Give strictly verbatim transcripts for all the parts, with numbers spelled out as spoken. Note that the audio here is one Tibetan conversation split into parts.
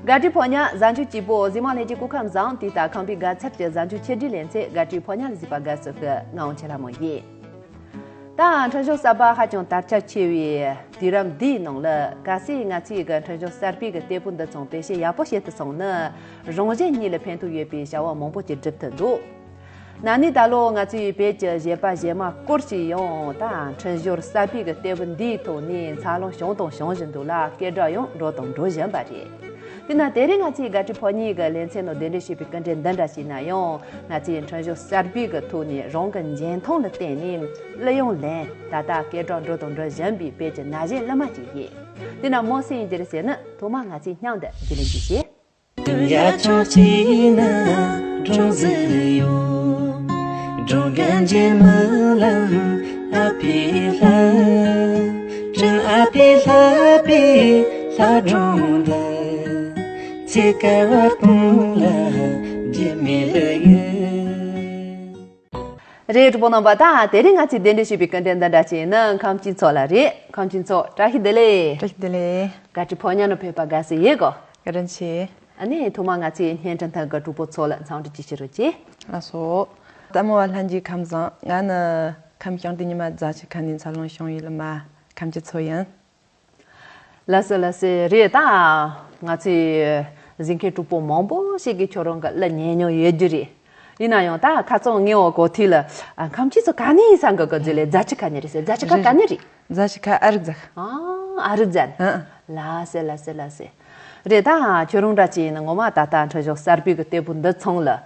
དགའ་སྤྲོའི་ཕོ་ཉ་གཟའ་མཇུག་སྐྱིད་པོ། གཟིགས་མང་ལྷན་རྒྱས་སྐུ་ཁམས་བཟང་། དེ་ལྟར་ཁམས་པའི་དགའ་ཚལ་གྱི་གཟའ་མཇུག་ཆེད་སྒྲིག་ལེ་ཚན་དགའ་སྤྲོའི་ཕོ་ཉ་ལ་གཟིགས་པ་དགའ་བསུ་ཞུ། ང་འོང་ཆེ་ལྷ་མོ་ཡིན། ད་འཕྲིན་གཞུང་གསར་པ་ཧ་ཅང་དར་ཁྱབ་ཆེ་བའི་དུས་རབས་འདིའི་ནང་ལ། གལ་སྲིད་ང་ཚོས་གི་འཕྲིན་གཞུང་གསར་པའི་གི་སྟེགས་བུ་འདི་ཚོ་བེད་སྤྱོད་ཡག་པོ་བྱེད་ཐུབ་སོང་ན། རང་གཞན་གཉིས་ལ་ཕན་ཐོགས་ཡོད་པའི་བྱ་བ་མང་པོ་ཅིག་སྒྲུབ་ཐུབ་འདུག་ན་ནིང་ད་ལོ་ང་ཚོའི་བོད་ཀྱི་གཞས་པ་གཞས་མ་སྐོར་ཞིག་ཡང་ད་འཕྲིན་གཞུང་གསར་པའི་གི་སྟེགས་བུ་འདིའི་ཐོག་ནས་འཚར་ལོངས་བྱུང་དང་འབྱུང་བཞིན་འདུག་ལ། སྐད་གྲགས་ཡང་འགྲོ་དང་འགྲོ་བཞིན་པ་རེད། དེས་ན་དེ་རིང་ང་ཚོའི་དགའ་སྤྲོའི་ཕོ་ཉའི་གི་ལེ་ཚན་ནང་གདན་འདྲེན་ཞུས་པའི་སྐུ་མགྲོན་འདི་འདྲ་ཞིག་ན་ཡང་། ང་ཚོའི་འཕྲིན་གཞུང་གསར་པའི་གི་ཐོག་ནས་རང་གི་འཇོན་ཐང་ལ་བརྟེན་ནས་གླུ་དབྱངས་ལེན། ད་ལྟ་སྐད་གྲགས་འགྲོ་དང་འགྲོ་བཞིན་པའི་བོད་ཀྱི་ན་གཞོན་གླུ་མ་ཅིག་ཡིན། དེས་ན་མོ་སུ་ཡིན་རྒྱུ་རེད་ཟེར་ན། ཐོག་མར་ང་ཚོས་མཉམ་དུ་རྒྱུས་ལོན་ཅིག་བྱེད། རེད། གྲོགས་པོ་རྣམ་པ། ད་དེ་རིང་ང་ཚོས་གདན་འདྲེན་ཞུས་པའི་སྐུ་མགྲོན་འདི་འདྲ་ཅིག་ཡིན་ན་ཁམས་སྐྱིད་མཚོ་ལགས་རེད། ཁམས་སྐྱིད་མཚོ་བཀྲ་ཤིས་བདེ་ལེགས། བཀྲ་ཤིས་བདེ་ལེགས། དགའ་སྤྲོའི་ཕོ་ཉ་ནང་ཕེབས་པ་དགའ་བསུ་ཡོད་གོ། བཀའ་དྲིན་ཆེ། ཨ་ནི་ཐོག་མར་ང་ཚོའི་བརྙན་འཕྲིན་ཐད་ཀྱི་གྲོགས་པོ་ཚོ་ལ་འཚམས་འདྲི་ཅིག་ཞུ་རོགས་གྱིས། ལགས་སོ། ལྟད་མོ་བ་ལྷན་རྒྱས་ཁམས་བཟང་། ང་ནི་ཁམས་ཞིང་སྡེ་ཉི་མ་རྫ་ཆུ་ཁ་ནས་འཚར་ལོངས་བྱུང་བའི་གླུ་མ་ཁམས་སྐྱིད་མཚོ་ཡིན། ལགས་སོ་ལགས་སོ། རེད། ད་ང་ཚོའི་གཟིགས་མཁན་གྲོགས་པོ་མང་པོ་ཞིག་གིས་ཁྱོད་རང་གི་གླུ་ཉན་མྱོང་ཡོད་རྒྱུ་རེད། ཡིན་ན་ཡང་ད་ཁ་རྩང་ངའི་འོག་གོ་ཐོས་ལ། ཨ། ཁམས་སྐྱིད་མཚོ་ག་ནས་ཡིན་ས་འགའ་གི་ཟེར་ལེ། རྫ་ཆུ་ཁ་ནས་རེད་ཟེར། རྫ་ཆུ་ཁ་ག་ནས་རེད། རྫ་ཆུ་ཁ་ཨ་རིག་རྫ། ཨ། ཨ་རིག་རྫ། ཨ། ལགས་སེ་ལགས་སེ་ལགས་སེ། རེད། ད་ཁྱོད་རང་འདྲ་ཅིག་ཡིན་ན་ངོ་མ་ད་ལྟ་འཕྲིན་གཞུང་གསར་པའི་གི་སྟེགས་བུ་འདི་ཚང་ལ་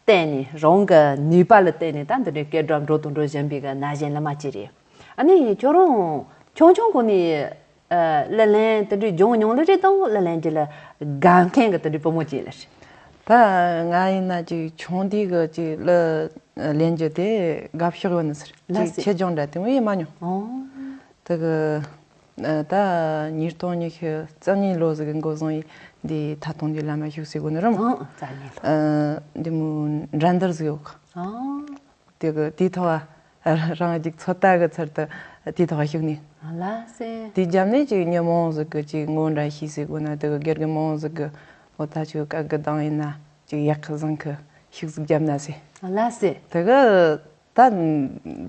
བརྟེན་ནས། རང་གི་ནུས་པ་ལ་བརྟེན་ནས་ད་འདི་འདྲའི་སྐད་གྲགས་འགྲོ་དང་འགྲོ་བཞིན་པའི་གི་ན་གཞོན་གླུ་མ་ཅིག་རེད། ཨ་ནི་ཁྱོད་རང་ཆུང་ཆུང་གོང་ནས། ཨ། གླུ་ལེན་དེ་འདྲའི་སྦྱོང་མྱོང་ལེ་རེད་དང་། གླུ་ལེན་རྒྱུ་ལ་དགའ་མཁན་གི་དེ་འདྲའི་བུ་མོ་ཅིག་ལེ་རེད། ད་ང་ཡིན་ན་ཅིག་ཆུང་དུས་གི་ཅིག་གླུ་ལེན་རྒྱུ་དེ་དགའ་ཕྱོགས་ཡོད་ནི་ཟེར། ལགས་ཅིག་སེ། ཆེད་སྦྱོང་འདྲ་དེ་མོ་ཡེ་མ་མྱོང་། ཨོ། དེ་གི། ཨ། ད་ཉིས་སྟོང་ཉི་ཤུ་རྩ་གཉིས་ལོ་ཟིག་གི་འགོ་བཟུང་ཡི་འདི་ཐད་གཏོང་འདི་ལ་མ་ཞུགས་སེ་གོ་ནི་རམ། ཨང་། རྩ་གཉིས་ལོ། ཨ། འདི་མོ་འགྲན་བསྡུར་ཟིག་ཡོད་གི། ཨང་། དེ་གི་དེའི་ཐོག་རང་གཅིག་ཚོད་ལྟ་གི་ཚུལ་དུ་དེའི་ཐོག་ཞུགས་ནས། ལགས་སེ། དེ་རྒྱབ་ནས་ཅིག་མྱི་མང་ཟིག་གི་ཅིག་ངོ་འདྲ་ཤེས་སེ་གོ་ན། དེ་གི་དགེ་རྒན་མང་ཟིག་གི་འོ་ད་ཅིག་བཀའ་གི་གདངས་ཡིན་ན་ཅིག་ཡག་གི་བཟང་གི་ཤུགས་ཟིག་རྒྱབ་ན་ཟེ། ལགས་སེ། དེ་གི་ད་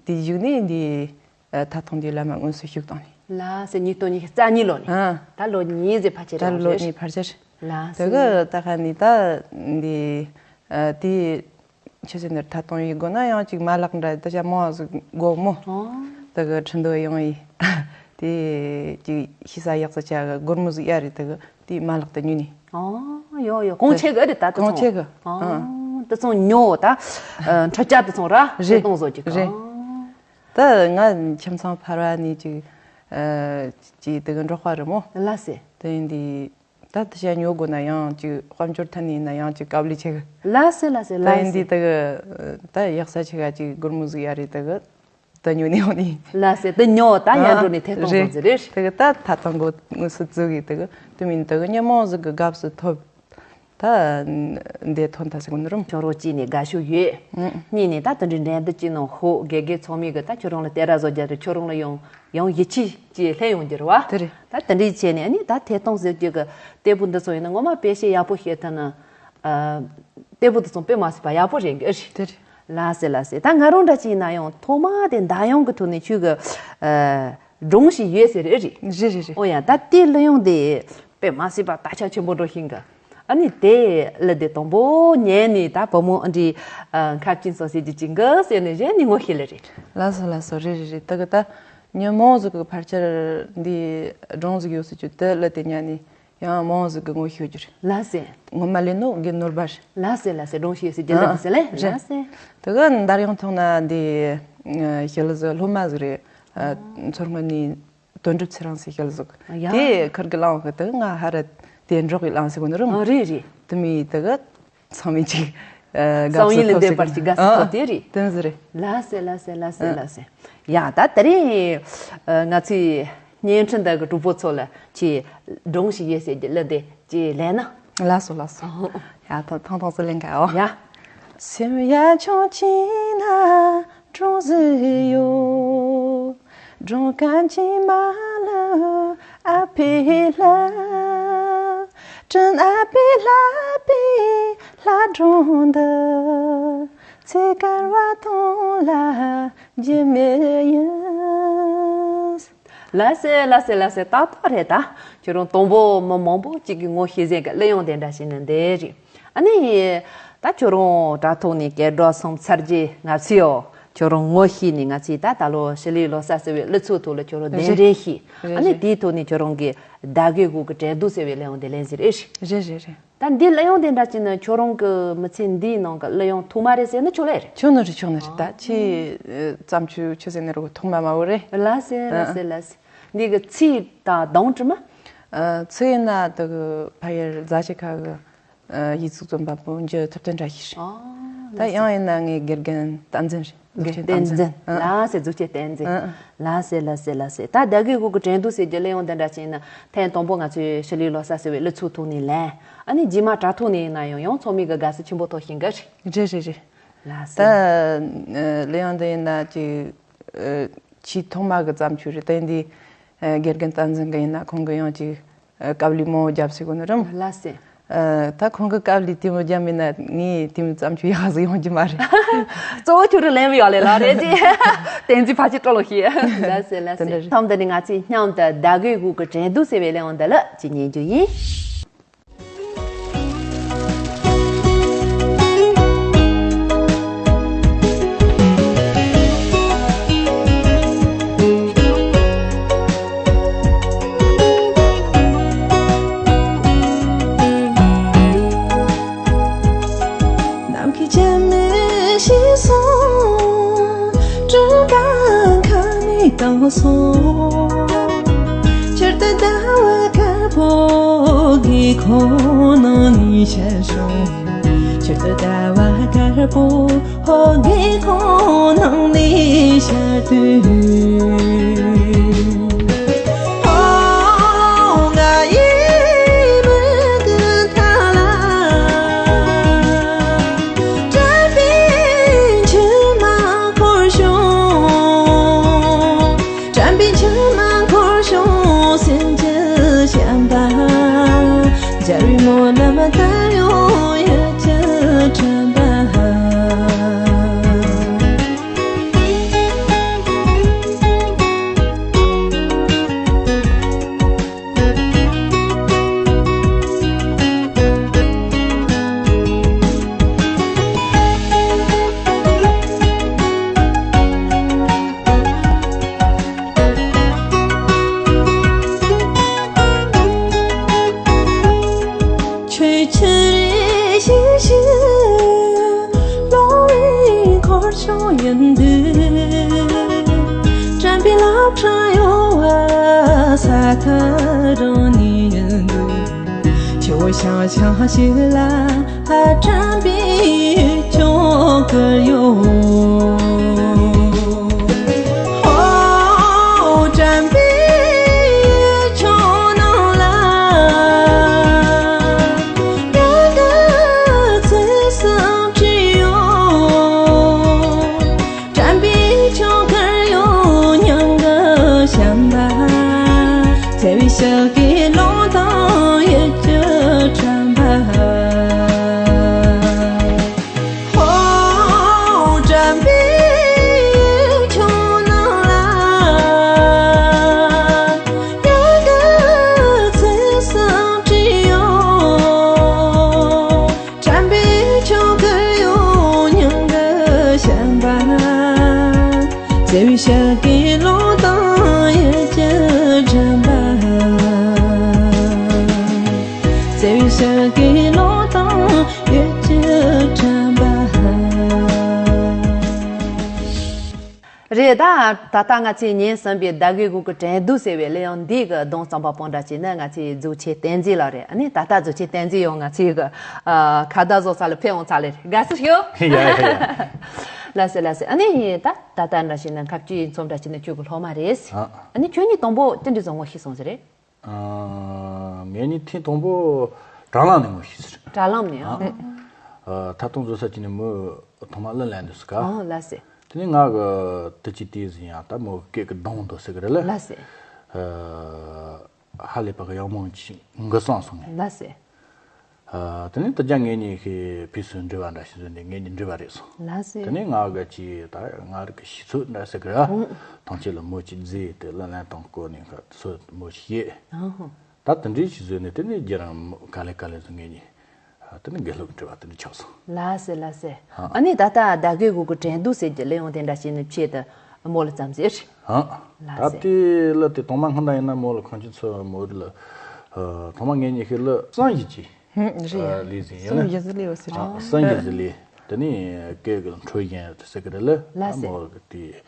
དེ་བཞུགས་ནས་འདི། ཨ། ཐད་གཏོང་འདི་ལ་མ་དངོས་སུ་ཞུགས་བཏང་ནས། ལགས་སེ། ཉིས་སྟོང་ཉི་ཤུ་རྩ་གཉིས་ལོ་ནས། ཨ། ད་ལོ་གཉིས་ཟེར་ཕལ་ཆེར་ད་རེད། ལོ་གཉིས་ཕལ་ཆེར། ལགས་སེ། དེ་གི་ད་ཁ་ནས་ད་འདི། ཨ། དེ་ཆུ་ཚོད་འདིར་ཐད་གཏོང་ཡིན་དགོས་ན་ཡང་ཅིག་མ་ལག་འདྲ་ད་ཆ་མང་ཟིག་དགོས་མོ། ཨོ། དེ་གི་ཁྲིན་ཏུའུ་ཡོང་ཡི། དེ་ཅིག་ཤེས་ས་ཡག་ས་ཆ་གི་སྒོར་མོ་ཟིག་ཡ་རེད། དེ་གི་དེ་མ་ལག་དེ་ཉོས་ནས། ཨོ། ཡོ་ཡོ། གོང་ཆེ་གི་རེད་ད་དེ་གོང་ཚོ། ཆེ་གི། ཨོ། ཨ། དེ་ཚོ་ཉོ་ད། ཨ། འཕྲུལ་ཆས་དེ་ཚོ་ར་རེད། ཐད་གཏོང་བཟོ་རྒྱུ་གི། རེད། ཨོ། ད་ང་ཁྱིམ་ཚང་ཕ་ར་ནས་ཅིག་ཨ། ཅིག་དེ་གི་འབྲོག་པ་རེད་མོ། ལགས་སེ། དེ་ཡིན་དུས་ད་དེ་ཆ་ཉོ་དགོས་ན་ཡང་ཅིག་དཔལ་འབྱོར་ཐད་ནས་ཡིན་ན་ཡང་ཅིག་དཀའ་ལས་ཆེ་གི། ལགས་སེ་ལགས་སེ་ད་ཡིན་ལགས་སེ། དུས་དེ་གི་ད་ཡག་ས་ཆེ་ག་ཅིག་སྒོར་མོ་ཟིག་ཡ་རེད། དེ་གི་ད་ཉོ་ནས་ཡོང་ནི། ལགས་སེ། དེ་ཉོ་ད་ཡར་འགྲོ་ནས་ཐད་གཏོང་བཟོ་རྒྱུ་རེད། དེ་གི་ད་ཐད་གཏོང་གོ་དངོས་སུ་བཙུགས་གི། དེ་གི་དེ་མིན་དེ་གི་མྱི་མང་ཟིག་གི་དགའ་བསུ་ཐོབ། ད་འདི་ཐོན་ཐལ་ཟེར་གོ་ནི་རུང་། ཁྱོད་རང་གཅིག་ནས་དགའ་ཤོས་ཡོད། ཨང་། གཉིས་ནས་ད་དེ་འདྲའི་འགྲན་བསྡུར་གཅིག་ནང་ཧོ་དགེ་རྒན་ཚང་མས་གི་ད་ཁྱོད་རང་ལ་རྟེན་ར་བཟོ་རྒྱུ་རེད། ཁྱོད་རང་ལ་ཡང་ཡང་ཡིད་ཆེས་ཀྱིས་སླེབས་ཡོང་རྒྱུ་རེད་བ། དེ་རེད། ད་དེ་འདྲའི་བྱས་ནས་ཨ་ནི་ད་ཐད་གཏོང་ཟེར་རྒྱུ་གི་སྟེགས་བུ་འདི་ཚོ་ཡིན་ན་ངོ་མ་བེད་སྤྱོད་ཡག་པོ་བྱེད་ཐུབ་ན། ཨ། སྟེགས་བུ་དེ་ཚོ་དཔེ་མ་སྲིད་པ་ཡག་པོ་རེད་གི། ཨེ་རེད། དེ་རེད། ལགས་སེ་ལགས་སེ། ད་ང་རང་འདྲ་ཅིག་ཡིན་ན་ཡང་ཐོག་མ་དེ་འདར་དབྱངས་གི་ཐོག་ནས་ཁྱོད་གི། ཨ། སྒྲུང་ཞིག་ཡོད་ཟེར། ཨེ་རེད། རེད་རེད་རེད། ཨོ་ཡ། ད་དེ་གླུ་དབྱངས་དེ་དཔེ་མ་སྲིད་པ་དར་ཁྱབ་ཆེན་པོ་འགྲོ་ཤིང་གི། ཨ་ནི་དེ་གླུ་དེ་དང་པོ་ཉན་ནས་ད་བུ་མོ་ཨ་འདྲའི། ཨ། ཁ་སྐྱིད་མཚོ་ཟེར་རྒྱུ་ཅིག་གི་ཟེར་ནས་གཞན་ནས་ངོ་ཤེས་ལེ་རེད། ལགས་སོ་ལགས་སོ། རེད་རེད་རེད། དེ་གི་ད་མྱི་མང་ཟིག་གི་ཕལ་ཆེར་འདི་སྒྲུང་ཟིག་ཡོད་ཟེར་རྒྱུ་དེ་གླུ་དེ་ཉན་ནས། ཡང་མང་ཟིག་གི་ངོ་ཤེས་རྒྱུ་རེད། ལགས་སེ། ངོ་མ་ལེན་ནོ་དགེ་ནོར་བ་རེད། ལགས་སེ་ལགས་སེ། སྒྲུང་ཞིག་ཡོད་ཟེར་རྒྱུ་ལ་ཨ་ཟེར་ལེ། རེད། ལགས་སེ། དེ་གི་འདར་དབྱངས་ཐོག་ན་འདི་ཞི་ལུ་ཟིག་སློབ་མ་ཟིག་རེད། ཨ། མཚོ་སྔོན་ནས་དོན་གྲུབ་ཚེ་རིང་ཟེར་ཞི་ལུ་ཟིག་ཡ། དེ་ཁིར་གི་གླེང་གི། དེ་ང་ཧ་ར་དེ་འབྲོག་གི་གླེང་ཟེར་གོ་ནི་རུང་། ཨ། རེད་རེད། དེ་མི་དེ་གི་ཚང་མས་ཅིག་ཨ། བསམ་ཡུལ་ལས་འདས་པར་ཅིག་དགའ་བསུ་ཐོབ་དེ་རེད། དེ་ཟིག་རེད། ལགས་སེ་ལགས་སེ་ལགས་སེ་ཨ། ལགས་སེ། ཡ། ད་དེ་རིང་། ཨ། ང་ཚོའི་བརྙན་འཕྲིན་དག་གི་གྲོགས་པོ་ཚོ་ལ་ཅིག་སྒྲུང་ཞིག་ཡོད་ཟེར་རྒྱུ་གླུ་དེ་ཅིག་ལེན་ན། ལགས་སོ་ལགས་སོ། ཨོ། ཡ། ཐང་ཐང་ཐང་སུ་ལེན་ག་ཨོ། ཡ། དྲིན་ཨ་ཕའི་ལྷ་པའི་ལྷ་སྒྲུང་འདི། ཚེ་འགལ་བ་དང་ལ་རྒྱུ་མེད་ཡིན། ལགས་སེ་ལགས་སེ་ལགས་སེ། ཏག་ཏག་རེད། ད་ཁྱོད་རང་དང་པོ་མི་མང་པོ་གཅིག་གིས་ངོ་ཤེས་ཟེར་གི་གླུ་དབྱངས་དེ་འདྲ་ཞིག་ནི་འདི་རེད། ཨ་ནི་ད་ཁྱོད་རང་དྲ་ཐོག་ནས་སྐད་སྒྲོག་སོང་ཚར་རྗེས་ང་ཚོས་ཡོ་ཁྱོད་རང་ངོ་ཤེས་ནས། ང་ཚོས་ད་ད་ལོ་ཞི་ལིའི་ལོ་གསར་ཟེར་བའི་གླུ་ཚིག་ཐོག་ལ་ཁྱོད་རང་གདན་རེད་འདྲེན་ཞུས། རེད་ཨ་ནི་རེད། དེའི་ཐོག་ནས་ཁྱོད་རང་གིས་ཟླ་དགུའི་དགུང་གི་དྲན་གདུང་ཟེར་བའི་གླུ་དབྱངས་དེ་ལེན་ཟེར་རེད། རེད་རེད་རེད། ད་འདི་གླུ་དབྱངས་དེ་འདྲ་ཅིག་ནི་ཁྱོད་རང་གི་མི་ཚེ་འདིའི་ནང་གི་གླུ་དབྱངས་ཐོག་མ་རེད་ཟེར་ན་ཆོག་ལེ་རེད། ཆོག་ནི་རེད། ཆོག་ནི་རེད། ད་ཁྱེད་བརྩམས་ཆོས་ཆོས་ཟེར་ནི་རེད། ཐོག་མ་མ་བོ་རེད། ལགས་སེ་ལགས་སེ་ལགས་སེ། འདི་གི་ཚིག་དང་གདངས་དྲི་མ། ཚིག་ཡིན་ན་དེ་གི་ཕ་ཡུལ་རྫ་ཆུ་ཁ་གི་ཡིག་གཟུགས་རྩོམ་པ་པོ་འཇུ་ཐུབ་བསྟན་བཀྲ་ཤིས་རེད། ད་དབྱངས་ཡིན་ན་ངའི་དགེ་རྒན་བསྟན་འཛིན་རེད། གཟུགས་ཅན་བསྟན་འཛིན། ལགས་སེ། གཟུགས་ཅན་བསྟན་འཛིན། ལགས་སེ་ལགས་སེ་ལགས་སེ། ད་ཟླ་དགུའི་དགུང་གི་དྲན་གདུང་ཟེར་གྱི་གླུ་དབྱངས་འདི་འདྲ་ཅིག་ནི་ཐེངས་དང་པོ་ང་ཚོས་ཞི་ལིའི་ལོ་གསར་ཟེར་བའི་གླུ་ཚིག་ཐོག་ནས་ལེན། ཨ་ནི་རྗེས་མ་དྲ་ཐོག་ནས་ཡིན་ན་ཡང་ཡང་ཚང་མས་གི་དགའ་བསུ་ཆེན་པོ་ཐོབ་ཤེས་གི་རེད། རེད་རེད་རེད། ལགས་ད་སེ། གླུ་དབྱངས་འདི་ཡིན་ན་ཅིག་ཆེས་ཐོག་མ་གི་བརྩམས་ཆོས་རེད། དེ་འདི་དགེ་རྒན་བསྟན་འཛིན་གི་ཡིན་ན་ཁོང་གི་ཡང་ཅིག་དཀའ་ལས་མང་བོ་བརྒྱབ་ཟེར་གོ་ནི་རེད། ལགས་སེ། ད་ཁོང་གི་དཀའ་ལས་དེ་མོ་བརྒྱབ་མེད་ན་ངས་དེ་མོ་བརྩམས་ཆོས་ཡག་ཟིག་ཡོང་རྒྱུ་མ་རེད། གཙོ་བོ་ཁྱོད་རང་ལེན་པ་ཡག་ལེ་ལགས་རེད་ཅེས་བསྟན་འཛིན་ཕལ་ཆེར་སྤྲོ་ལོ་ཞིག་ལགས་སེ་ལགས་སེ། དེ་འདྲ་རེད། མཚམས་འདི་ནས་ང་ཚོས་མཉམ་དུ་ཟླ་དགུའི་དགུང་གི་དྲན་གདུང་ཟེར་བའི་གླུ་དབྱངས་འདི་ལ་ཅིག་ཉན་རྒྱུ་ཡིན། ནམ་མཁའི་བྱེ་མའི་ཞིག་སོང་། སྤྲིན་པ་ཁ་ནས་བཏང་སོང་། ཆར་དུ་ཟླ་བ་དཀར་པོ་གི་ཁོག་ནང་ནས་ཤར་སོང་། ཆར་དུ་ཟླ་བ་དཀར་པོ་ཧོ་གི་ཁོག་ནང་ནས་ཤར་དུས། ཧོ་ང་ཡི་མིག་གི་མཐའ་ལ། དྲན་པའི་མཆི་མ་འཁོར་བྱུང་། དྲན་པའི་མཆི་མ་འཁོར་བྱུང་། སེམས་ཀྱི་བྱམས་པ། འཇའ་རིས་སྨོན་ལམ་དར་ཡོང་ཡིད་ཀྱི་དྲན་པ། ཆོས་ཆེན་རེ་ཞིག་ཞིག་ལོང་བའི་འཁོར་ཆུང་ཡིན་དུས། དྲན་པའི་རླབས་ཕྲེང་གཡོ་བ་ས་མཐའ་རང་ནས་ཡིན་དུས། ཆུ་བོ་ཤང་ཤང་ཞིག་ལ་དྲན་པའི་ཆུ་ཁོལ་གཡོ། ཧོ་དྲན་པའི་ཆུ་ནང་ལ་ཡལ་ག་ཚིག་གསུམ་བྲིས་ཡོད། དྲན་པའི་ཆུ་ཁོལ་གཡོ། མྱང་གི་བྱམས་པ། བརྩེ་བའི་ཞག་གི་ཀློང་དང་ཡིད་ཀྱི་དྲན་པ། ཧོ་དྲན་པའི་ཆུ་ནང་ལ་ཡལ་ག་ཚིག་གསུམ་བྲིས་ཡོད། དྲན་པའི་ཆུ་ཁོལ་གཡོ། མྱང་གི་བྱམས་པ། བརྩེ་བའི་ཞག་གི་ཀློང་དང་ཡིད་ཀྱི་དྲན་པ། བརྩེ་བའི་ཞག་གི་ཀློང་དང་ཡིད་ཀྱི་དྲན་པ། རེད། ད་ད་ལྟ་ང་ཚོས་ཉན་ཟིན་པའི་ཟླ་དགུའི་དགུང་གི་དྲན་གདུང་ཟེར་བའི་གླུ་དབྱངས་འདི་གི་གདངས་རྩོམ་པ་པོ་འདྲ་བྱས་ན་ང་ཚོའི་གཟུགས་ཆེན་བསྟན་འཛིན་ལགས་རེད། ཨ་ནི་ད་ལྟ་གཟུགས་ཆེན་བསྟན་འཛིན་ཡང་ང་ཚོའི་གི་ཨ་ཁ་བརྡ་བཟོ་ས་ལ་ཕེབས་འོང་ཚར་ལེ་རེད། དགའ་བསུ་ཞུ། ཡ་ཡ་ཡ། ལགས་སེ་ལགས་སེ། ཨ་ནི་ད་ད་ལྟ་འདྲ་བྱས་ན་ཁ་བཅུའི་ཚོམས་འདྲ་བྱས་ན་ཁྱོད་ཀྱི་སློབ་མ་རེད། ཨ་ཨ་ནི་ཁྱོད་གཉིས་དང་པོ་ཅི་འདྲ་བཟོ་ངོ་ཤེས་སོང་ཟེར་རེད། ཨ། ངེད་གཉིས་ཐེངས་དང་པོ་དྲ་ལམ་ནས་ངོ་ཤེས་ཟེར། དྲ་ལམ་ནས་ཨ། ཨ། ཐད་གཏོང་བཟོ་ས་ཅིག་ནས་མོས་ཐོག་མ་གླུ་ལེན་འདུག་ཟེར་ག་ཨ་ལགས་སེ། དེ་ནས་ང་གི་དུ་ཅི་དེ་ཟིན་ཡང་ད་མོ་སྐད་ཀྱི་གདངས་འདུག་ཟེར་གི་རེད་ལ། ལགས་སེ། ཨ། ཧ་ལས་པ་གི་ཡག་མོ་ཅིག་འགི་སོང་སོང་ངས། ལགས་སེ། ཨ། དེ་ནས་དེ་རྒྱ་ངེད་གཉིས་ཀྱི་ཕུས་སུ་འབྲེལ་བ་འདྲ་ཞིག་བཟོས་ནས་ངེད་གཉིས་འབྲེལ་བ་རེད་སོང་། ལགས་སེ། དེ་ནས་ང་གི་ཅི་ད་ང་རིག་གི་ཤི་ཚོད་འདྲ་ཟེར་གི་ར། ཐང་ཆེ་ལ་མོ་ཅིག་བརྫིས་ཏེ་ལ་ལན་དང་བསྐོར་ནས་ཁ་ཚོད་མོ་ཞིག་བཤད། ད་དེ་འདྲའི་ཞིག་བཟོས་ནས་དེ་ནས་རྒྱ་རང་ག་ལེ་ག་ལེ་བཟོ་ངེད་གཉིས། ཨ། དེ་ནས་དགེ་སློབ་ཀྱི་འབྲེལ་བ་དེ་འདྲ་ཆགས་སོང་། ལགས་སེ་ལགས་སེ། ཨ་ནི་ད་ལྟ་ཟླ་དགུའི་གུ་གུ་དྲན་གདུང་ཟེར་གྱི་གླེང་བ་དེ་འདྲ་བྱས་ནས་ཆེད་དུ་མོ་ལ་བརྩམས་ཟེར། ཨ། ལགས་ད་སེ། དེ་ལ་དེ་ཐོག་མ་སྔ་ད་ཡིན་ན་མོ་ལ་ཁོང་ཁྱེད་ཚོ་མོ་ལ། ཨ། ཐོག་མ་ངེད་གཉིས་ཤིག་ལ་སང་ཡི་ཅི། རེད། ལས་ཟིན་ཡིན་ན། སང་ཡི་ཟི་ལས་བ་ཟེར། ཨ། སང་ཡི་ཟི་ལས། དེ་ནས་སྐད་གི་འཕྲོད་བཞིན་ཟེར་གི་རེད་ལ། ལགས་སེ། མོ་གི་དེ་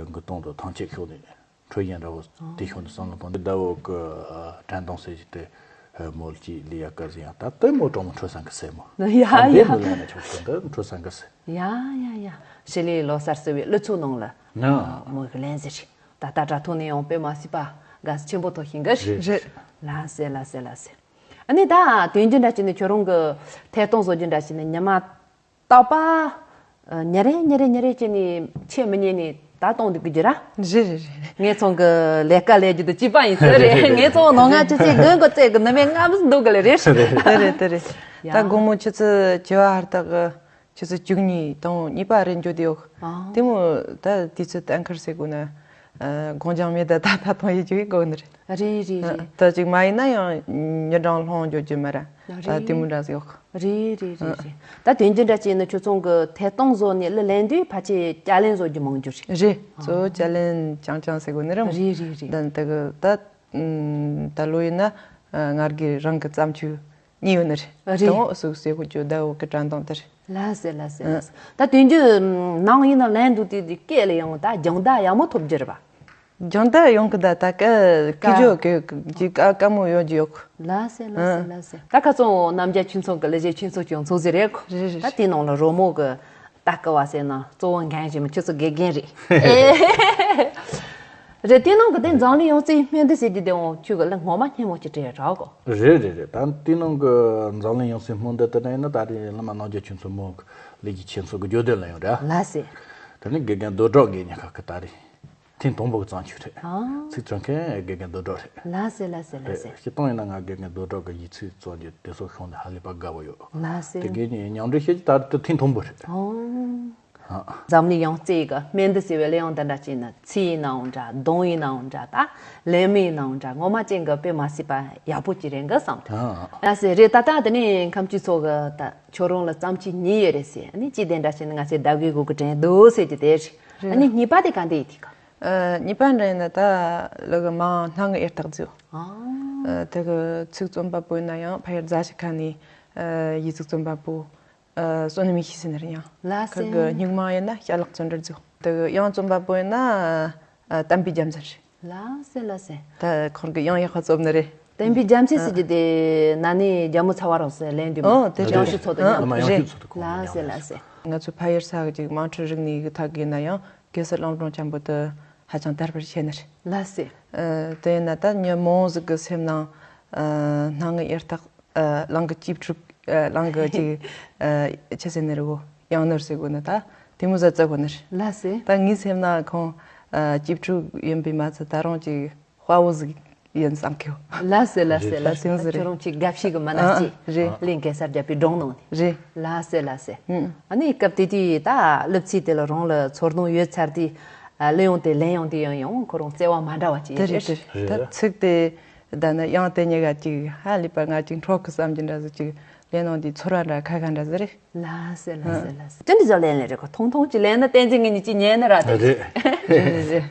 མགུ་སྟོང་དུ་ཐང་ཆད་ཤོག་ནས། འཕྲོད་བཞིན་འདྲ་བོ་དེ་ཤོག་ནས་བསམ་བློ་བཏང་དུས་ཟླ་བོ་གི་དྲན་གདུང་ཟེར་གྱི་དེ་མོ་ལ་ཅིག་ལས་ཡ་སྐལ་ཟིན་ཡང་ད་དེ་མོ་གྲོགས་མོ་འཕྲོད་བསམ་གི་ཟེར་མོ། ཡ་ད་འདི་ཡ། མོ་ལ་ན་ཆོག་ཤོག་འདི་འཕྲོད་བསམ་གི་ཟེར། ཡ་ཡ་ཡ། ཞི་ལིའི་ལོ་གསར་ཟེར་བའི་གླུ་ཚིག་ནང་ལ། ན། མོ་གི་ལན་ཟེར། ད་ལྟ་དྲ་ཐོག་ནས་ཡང་དཔེ་མ་སྲིད་པ་དགའ་བསུ་ཆེན་པོ་ཐོབ་ཤིང་གི། རེད། རེད། ལགས་སེ་ལགས་སེ་ལགས་སེ། ཨ་ནི་ད་དོན་རྒྱུ་འདྲ་བྱས་ནས་ཁྱོད་རང་གི་ཐད་གཏོང་བཟོ་རྒྱུ་འདྲ་བྱས་ནས་ཉི་མ་རྟག་པ། ཨ། ཉིན་རེ་ཉིན་རེ་ཉིན་རེ་བྱས་ནས་ཆད་མི་ཉན་ནས་ད་གཏོང་འདུག་གི་ར། རེད་རེད་རེད་རེད། ངེད་ཚང་གི་ལས་ཀ་ལས་རྒྱུ་དང་གཅིག་པ་ཡིན་ས་རེད། ངེད་ཚང་ནང་ང་ཆུ་ཚོད་དགུ་འགོ་བཙུགས་གི་ནུབ་མོ་ལྔ་བར་འདུག་གི་ལེ་རེད། རེད་རེད་རེད། ཡ། ད་དགོང་མོ་ཆུ་ཚོད་བཅུ་པ་ཧར་ཐག་གི་ཆུ་ཚོད་བཅུ་གཉིས་དང་གཉིས་པ་རེ་འགྱོ་དེ་ཡོད། ཨ། དེ་མོ་ད་དུས་ཚོད་གཏན་འཁེལ་ཟེར་དགོས་ན། ཨ། དགོངས་འཇགས་མེད་ད་ད་ད་དུང་ཡིད་ཆེས་དགོས་ནི་རེད། རེད་རེད་རེད། ད་ཅིག་མ་ཡིན་ན་ཡང་ཉིན་གྲངས་ལྷུང་འགྱོ་རྒྱུ་མ་ར། ད་རེད། དེ་མོ་འདྲ་ཟིག་ཡོད། རེད་རེད་རེད་རེད། ད་དོན་རྒྱུ་འདྲ་བྱས་ན་ཁྱོད་ཚང་གི་ཐད་གཏོང་བཟོ་ནས་གླུ་ལེན་དུས་ཕལ་ཆེར་བསྐྱར་ལེན་བཟོ་རྒྱུ་མང་རྒྱུ་རེད། རེད། གཙོ་བོ་བསྐྱར་ལེན་རྐྱང་རྐྱང་ཟེར་དགོས་ནི་རེད། རེད་རེད་རེད། ད་ད་གི་ད་ད་ལོ་ཡིན་ན་ང་རྒྱལ་རང་གི་བརྩམས་ཆོས་གཉིས་ཡོད་ནི་རེད། རེད། དང་པོ་སུག་སེ་ཧུ་ཅོ་ཟླ་བོ་གི་དྲན་གདུང་དེ་རེད། ལགས་སེ་ལགས་སེ་ལགས་སེ། ད་དོན་རྒྱུ་ནང་ཡིན་ན་ལེན་འདུག་དེ་དེ་སྐད་ལ་ཡང་ད་སྦྱོང་བརྡར་ཡག་མོ་ཐོབ་རྒྱུ་རེད་པ། སྦྱོང་བརྡར་ཡོང་གི་ད་ད་ཀ་ཀི་ཇོ་ཀི་ཀི་ཀ་ཀ་མོ་ཡོད་ཀྱི་ཡོད། ལགས་སེ་ལགས་སེ་ལགས་སེ། ད་ཁ་སང་རྣམ་རྒྱལ་ཁྱུང་ཚང་གི་ལས་བྱེད་ཁྱུང་ཚང་ཀྱང་ཚོགས་ཟིན་རེད་ཁོ། རེད་རེད། ད་དེ་ནང་ལ་རོལ་མོ་གི་ད་ཀི་བ་ཟེར་ན་གཙོ་བོ་འགན་བཞེས་མི་ཁྱོད་ཚོ་དགེ་རྒན་རེད། རེད། དེ་ནང་གི་དེ་འཛམ་གླིང་ཡང་རྩེའི་སྨན་འདི་ཟེར་གྱི་དེ་འོང་ཁྱོད་གི་ལ་ངོ་མ་སྙན་མོ་ཅིག་སྤྲད་རོགས་གོ། རེད་རེད་རེད། ད་དེ་ནང་གི་འཛམ་གླིང་ཡང་རྩེའི་སྨན་འདི་དེ་ན་ཡིན་ན་ད་རེས་བླ་མ་རྣམ་རྒྱལ་ཁྱུང་ཚང་མོ་གི་ལས་ཀྱི་ཁྱེད་ཚོ་གི་བརྗོད་དོན་ལ་ཡོང་ར། ལགས་སེ། དེ་ནི་དགེ་རྒན་རྡོ་གྲགས་དགེ་རྒན་ཁག་གི་ད་རེས་ཐེངས་དང་པོ་གི་བརྩམས་ཆོས་རེད། ཨ། ཚིག་བཙོན་མཁན་དགེ་རྒན་རྡོ་གྲགས་རེད། ལགས་སེ་ལགས་སེ་ལགས་རེད། སེ། སྤྱིར་བཏང་ཡིན་ན་ང་དགེ་རྒན་རྡོ་གྲགས་གི་ཡིག་ཚིག་བཙོན་གྱི་དེ་ཚོ་ཤོང་ནས་ཧ་ལས་པ་དགའ་བོ་ཡོད། ལགས་སེ། དེ་གས་ནི་མཉམ་འབྲེལ་བྱེད་ཀྱི་ད་རེས་དེ་ཐེངས་དང་པོ་རེད། ཨོ། ཨ། འཛམ་གླིང་ཡང་རྩེ་གི་སྨན་འདི་ཟེར་བའི་གླེང་སྟངས་འདྲ་བྱས་ན་ཚིག་ཡིན་ནའང་འདྲ་གདངས་ཡིན་ནའང་འདྲ་ད་ལེན་མི་ཡིན་ནའང་འདྲ་ངོ་མ་ཅན་གི་དཔེ་མ་སྲིད་པ་ཡག་པོ་ཅིག་རེད་གི་བསམ། ཨ། ལགས་སེ་རེད། ད་ལྟ་དེ་ནས་ཁམས་སྤྱི་ཚོགས་གི་ད་ཁྱོད་རང་ལ་བརྩམས་ཆོས་གཉིས་ཡོད་རེད་ཟེར་ཨ་ནི་གཅིག་དེ་འདྲ་བྱས་ན་ང་ཚོའི་ཟླ་དགུའི་གུ་གུ་དྲན་གདུང་ཟེར་གྱི་དེ་རེད། རེད། ཨ་ནི་གཉིས་པ་དེ་ག་འདི་ཡིན་དེ་ག་ཨ། གཉིས་པ་འདྲ་ཡིན་ན་ད་ལུ་གི་མང་སྣང་གི་ཡར་ཐག་རྫིའོ། ཨ། ཨ། དེ་གི་ཚིག་རྩོམ་པ་པོ་ཡིན་ན་ཡང་ཕ་ཡུལ་རྫ་ཆུ་ཁ་ནས་ཨ། ཡིག་གཟུགས་རྩོམ་པ་པོ་ཨ། བསོད་ནམས་ཡེ་ཤེས་ཟེར་ནི་རེད་ཡང་། ལགས་སེ། ཁ་གི་སྨྱུག་མ་ཡིན་ན་ཞལ་ལག་བརྩོན་འགྲུས་རྫིའོ། དེ་གི་དབྱངས་རྩོམ་པ་པོ་ཡིན་ན་ཨ། བསྟན་པའི་རྒྱལ་མཚན་རེད། ལགས་སེ་ལགས་སེ། ད་ཁོང་གི་དབྱངས་ཡག་པ་རྩོམ་ནི་རེད། བསྟན་པའི་རྒྱལ་མཚན་ཟེར་གྱི་དེ་ན་ནིང་རྒྱལ་མོ་ཚ་བ་རོགས་སེ་ལེན་དུས་ཨོ་དེ་རེད། དབྱངས་ཞུ་ཚོགས་དུ་ཨ། མཉམ་ཨ་མ་དབྱངས་རེད། ཞུ་ཚོགས་དུ་ཁོང་ལགས་སེ་ལགས་སེ། ང་ཚོ་ཕ་ཡུལ་ས་གི་ཅིག་དམངས་ཁྲོད་རིག་གནས་ཀྱི་ཐད་ཀྱི་ན་ཡང་གེ་སར་གླིང་སྒྲུང་ཆེན་པོ་དེ་ཧ་ཅང་དར་སྤེལ་བྱས་ནི་རེད། ལགས་སེ། ཨ། དེ་ཡིན་ན་ད་མྱི་མང་ཟིག་གི་སེམས་ནང་ཨ། སྣང་ངེ་ཡར་ཐག་ཨ། གླིང་གི་གཅེས་ཕྲུག་ཨ། གླིང་གི་ཅིག་ཨ། ཆི་ཟེར་ནི་རེད་གོ། ཡང་ནོར་ཟེར་དགོས་ནི་ད་དེ་མོ་ཟ་བཙལ་དགོས་ནི་རེད། ལགས་སེ། ད་ངའི་སེམས་ན་ཁོང་ཨ། གཅེས་ཕྲུག་ཡིན་པས་མ་ཚད་ད་རུང་ཅིག་དཔའ་བོ་ཟིག་ཡིན་བསམ་གི། ལགས་སེ་ལགས་སེ་ལགས་སེ། ད་དེ་མོ་ཟིག་རེད། ཁྱོད་རང་ཅིག་དགའ་བཤིས་ཀྱི་མ་ན་ཨ། ཅིག་རེད། གླིང་གེ་སར་རྒྱལ་པོའི་སྒྲུང་ནང་ནས། རེད། ལགས་སེ་ལགས་སེ། ཨ་ནི་སྐབས་དེ་དུས་ད་གླུ་ཚིག་དེ་ལ་རང་ལ་ཚོར་སྣང་ཡོད་ཚར་དུས་ཨ། གླུ་དབྱངས་དེ་ལེན་ཡོང་དུས་ཡང་ཡང་ཁོ་རང་བརྩེ་བ་མ་འདྲ་བ་ཅིག་དེ་རེད་རེད། དེ་རེད། ད་ཚིག་དེ་ད་ནི་དབྱངས་དེ་གཉིས་ཀ་ཅིག་ཧ་ལས་པ་ང་ཅིག་འཕྲོག་གི་བསམ་གྱི་འདྲ་ཟིག་ཅིག་ལེན་ཡོང་དུས་ཚོར་བ་འདྲ་ཁ་ཁ་འདྲ་ཟིག་རེད། ལགས་སེ་ལགས་སེ་ལགས་སེ། ཅི་འདྲ་ཅིག་ལེན་ལེ་རེད་གོ། ཐུང་ཐུང་ཅིག་ལེན་ན་བསྟན་འཛིན་ངེད་གཉིས་ཅིག་ཉན་ནི་ར་དེ། རེད་རེད་རེད།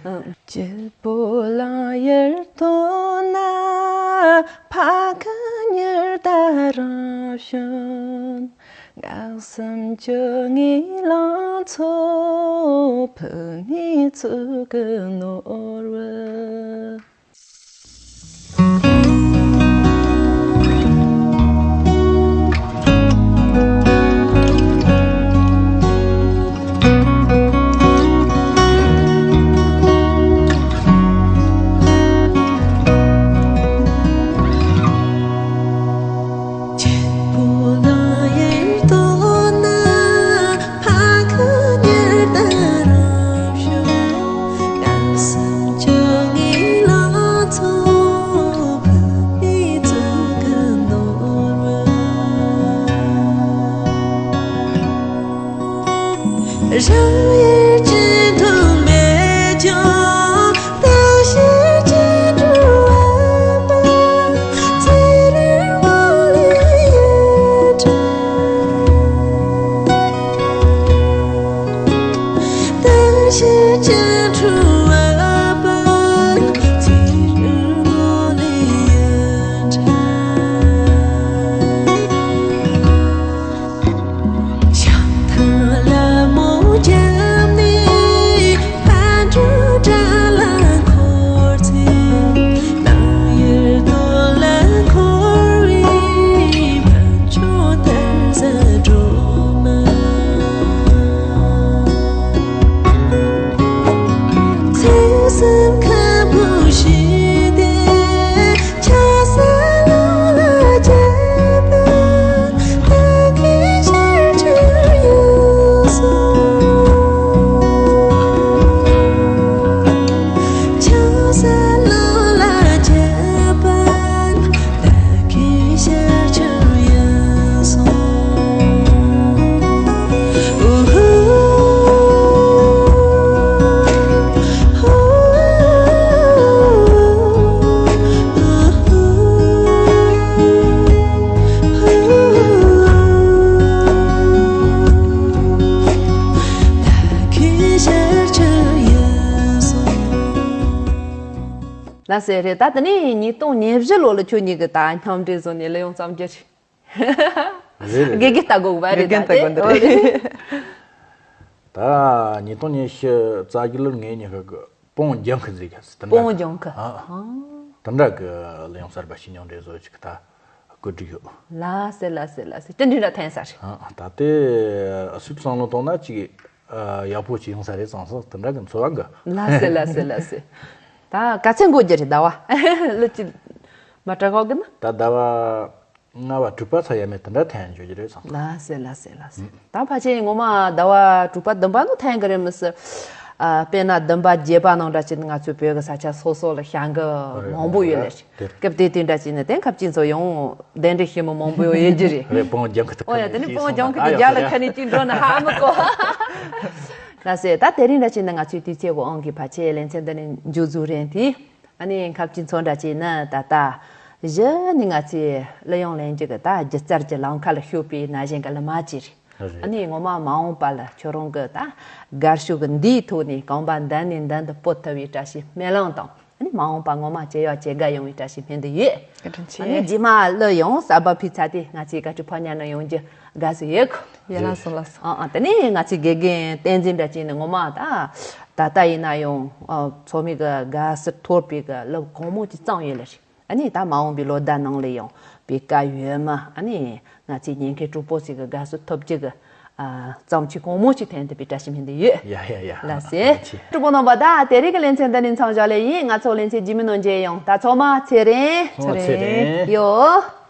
ལགས་སེ་རེད། ད་དེ་ནས་ཉིས་སྟོང་ཉེར་བཞི་ལོ་ལ་ཁྱོད་གཉིས་ཀྱི་ད་མཉམ་འབྲེལ་བཟོ་ནས་གླུ་དབྱངས་བརྩམས་རྒྱུ་རེད། རེད་རེད། དགེ་རྒན་ལྟ་དགོས་པ་རེད། དགེ་རྒན་ད་ལྟ་དེ་དགོས་འདུག་རེད། ད་ཉིས་སྟོང་ཉི་ཤུ་རྩ་བཞི་ལོར་ངེད་གཉིས་ཀྱི་སྤོང་ལྗང་ཁུ་ཟེར་གི་དེ་འདྲ་སྤོང་ལྗང་ཁུ། ཨ། ཨ། དེ་འདྲ་གི་གླུ་དབྱངས་གསར་པ་ཞིག་མཉམ་འབྲེལ་བཟོ་ཅིག་ད་བཀོད་སྒྲིག་ཡོད། ལགས་སེ་ལགས་སེ་ལགས་སེ། དེ་འདྲ་འདྲ་ཐོན་ས་རེད། ཨ། ད་དེ་སུས་བསམ་བློ་བཏང་ན་ཅིག་ཨ། ཡག་པོ་ཅིག་ཡོང་ས་རེད་བསམ་སོང་། དེ་འདྲ་གི་འཚོ་བ་འགའ། ལགས་སེ་ལགས་སེ་ལགས་སེ། ད་ག་ཚོད་འགོར་རྒྱུ་རེད་ཟླ་བ། གླུ་ཅིག་མ་དྲག་གོ་གི་ན། ད་ཟླ་བ་ལྔ་པ་དྲུག་པ་ཚར་ཡ་མེད་དེ་འདྲ་ཐོན་འཇོག་རྒྱུ་རེད་བསམ། ལགས་སེ་ལགས་སེ་ལགས་སེ། ད་ཕལ་ཆེར་ངོ་མ་ཟླ་བ་དྲུག་པ་བདུན་པ་ནང་ཐོན་གི་རེད་མི་སྲིད། ཨ། དཔེར་ན་བདུན་པ་བརྒྱད་པ་ནང་འདྲ་ཅིག་ང་ཚོའི་བོད་ཀྱི་ས་ཆ་སོ་སོ་ལ་བྱ་འགུལ་མང་པོ་ཡོད་ལ། དེ་རེད། སྐབས་དེ་དུས་འདྲ་ཅིག་ནི་དེ་ཁབ་ཅིག་ཚོ་ཡང་གདན་འདྲེན་ཞུས་མི་མང་པོ་ཡོད་ཡོད་རྒྱུ་རེད། རེད། སྤོང་ལྗང་ཁུ་དེ། ཨོ་ཡ། དེ་ནི་སྤོང་ལྗང་ཁུ་དེ་རྒྱ་ལ་ཁ་ནས་ཅིག་འགྲོ་ན་ཧ་མི་གོ། ལགས་སེ། ད་དེ་རིང་འདྲ་ཅིག་ནི་ང་ཚོའི་དུས་ཚོད་འོང་གི་ཕལ་ཆེར་ལེ་ཚན་འདི་ནི་མཇུག་རྫོགས་རན་དེ། ཨ་ནི་ཁབ་ཅིག་ཚོ་འདྲ་ཅིག་ནི་ད་ལྟ་གཞི་ནི་ང་ཚོའི་གླུ་དབྱངས་ལེན་རྒྱུ་གི་ད་སྒྱུ་རྩལ་གྱི་ལམ་ཁ་ལ་ཞུགས་པའི་ན་གཞོན་གྱི་གླུ་མ་ཅིག་རེད། རེད། ཨ་ནི་ངོ་མ་མ་འོངས་པ་ལ་ཁྱོད་རང་གི་ད་དགའ་ཤོས་ཀྱི་འདིའི་ཐོག་ནས་གོམ་པ་མདུན་ནས་མདུན་དུ་སྤོ་ཐུབ་པའི་བཀྲ་ཤིས་སྨོན་ལམ་དང་། ཨ་ནི་མ་འོངས་པ་ངོ་མ་ཇེ་ཡག་ཇེ་དགའ་ཡོང་བའི་བཀྲ་ཤིས་སྨོན་འདུན་ཡོད། བཀའ་དྲིན་ཆེ། ཨ་ནི་རྗེས་མ་གླུ་ཡང་གསར་པ་ཕུལ་ཚར་དུས་ང་ཚོའི་བཀའ་དྲིན་ཕོ་ཉ་ནང་ཡོང་རྒྱུ་དགའ་བསུ་ཡོད་གོ། ཡ་ལགས་སོ་ལགས་སོ། ཨ་ཨ། དེ་ནས་ང་ཚོའི་དགེ་རྒན་བསྟན་འཛིན་འདྲ་ཅིག་ནི་ངོ་མ་ད་ད་ལྟ་ཡིན་ན་ཡང་ཨ་ཚོགས་མི་གི་དགའ་བསུ་ཐོབ་པའི་གི་གླུ་གང་མང་ཅིག་བརྩམས་ཡོད་ལ་རེད། ཨ་ནི་ད་མ་འོངས་པའི་ལོ་ཟླ་ནང་ལ་ཡང་བོད་སྐད་ཡོད་མ། ཨ་ནི་ང་ཚོའི་ཉན་མཁན་གྲོགས་པོ་ཞིག་གི་དགའ་བསུ་ཐོབ་རྒྱུ་གི་ཨ་བརྩམས་ཆོས་གང་མང་ཞིག་ཐོན་ཐུབ་པའི་བཀྲ་ཤིས་སྨོན་འདུན་ཡོད། ཡ་ཡ་ཡ། ལགས་སེ། ཐུགས་རྗེ་ཆེ། གྲོགས་པོ་རྣམ་པ། ད་དེ་རིང་གི་ལེ་ཚན་འདི་ནས་མཚམས་བཞག་ལེ་ཡིན། ང་ཚོ་ལེ་ཚན་རྗེས་མའི་ནང་མཇལ་ཡོང་། ད་ཚང་མ་ཚེ་རིང་། ཚང་མ་ཚེ་རིང་ཡོད།